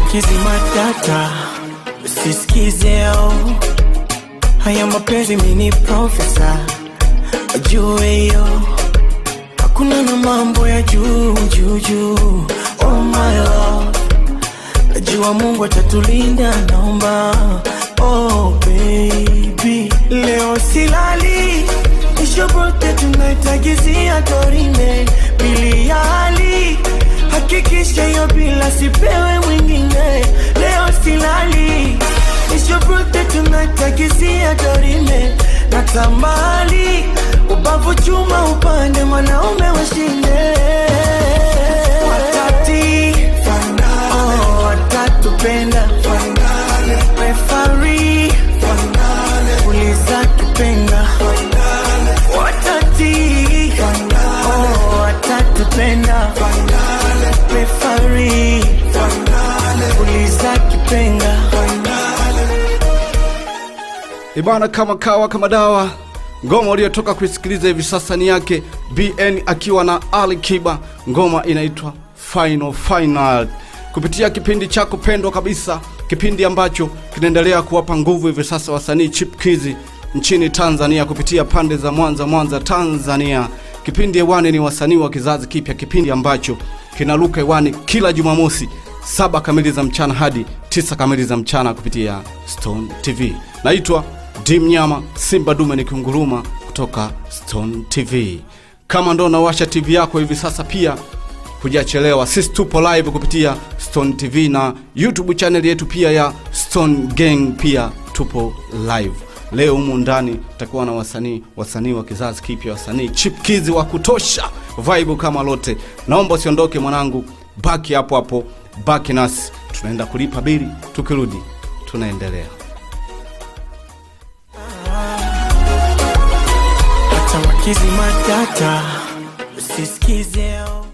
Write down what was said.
Wakizima data usisikize, oh. Haya mapenzi mini profesa ajue hiyo, hakuna na mambo ya juu juu juu. Oh my love, najua Mungu atatulinda, naomba. Oh baby, leo silali, it's your birthday tonight, agizia dorime bili ya hali, hakikisha hiyo bila sipewe mwingine. Leo silali, it's your birthday tonight, agizia dorime na tambali, ubavu chuma upande, mwanaume washinde. Watati, oh, watatupenda, refari uliza kipenga, watati, oh, watatupenda, refari uliza kipenga. Ibana, kama kawa kama dawa, ngoma uliyotoka kuisikiliza hivi sasa ni yake BN akiwa na Ali Kiba, ngoma inaitwa Final Final, kupitia kipindi chako pendwa kabisa, kipindi ambacho kinaendelea kuwapa nguvu hivi sasa wasanii chipkizi nchini Tanzania kupitia pande za Mwanza, Mwanza Tanzania. Kipindi hewani ni wasanii wa kizazi kipya, kipindi ambacho kinaruka hewani kila Jumamosi 7 kamili za mchana hadi 9 kamili za mchana kupitia Stone TV. Naitwa D Mnyama Simba Dume nikunguruma kutoka Stone TV. Kama ndo unawasha TV yako hivi sasa, pia hujachelewa, sisi tupo live kupitia Stone TV na YouTube channel yetu pia ya Stone Gang, pia tupo live. Leo humu ndani takuwa na wasanii wa kizazi kipya, wasanii chipkizi wa kutosha, vibe kama lote. Naomba usiondoke mwanangu, baki hapo hapo, baki nasi, tunaenda kulipa bili, tukirudi tunaendelea. Hata wakizima data usisikize, oh.